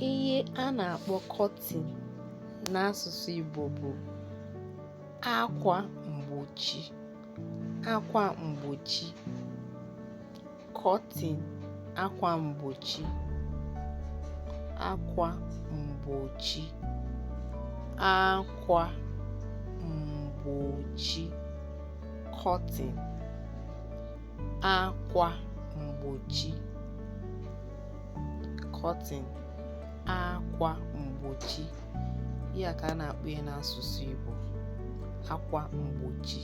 Ihe a na-akpọ curtain n'asụsụ Igbo bụ akwa mgbochi, akwa mgbochi, curtain, akwa mgbochi, akwa mgbochi, akwa mgbochi, curtain, akwa mgbochi, curtain, akwa mgbochi. Ihe a ka a na-akpọ ya n'asụsụ Igbo, akwa mgbochi.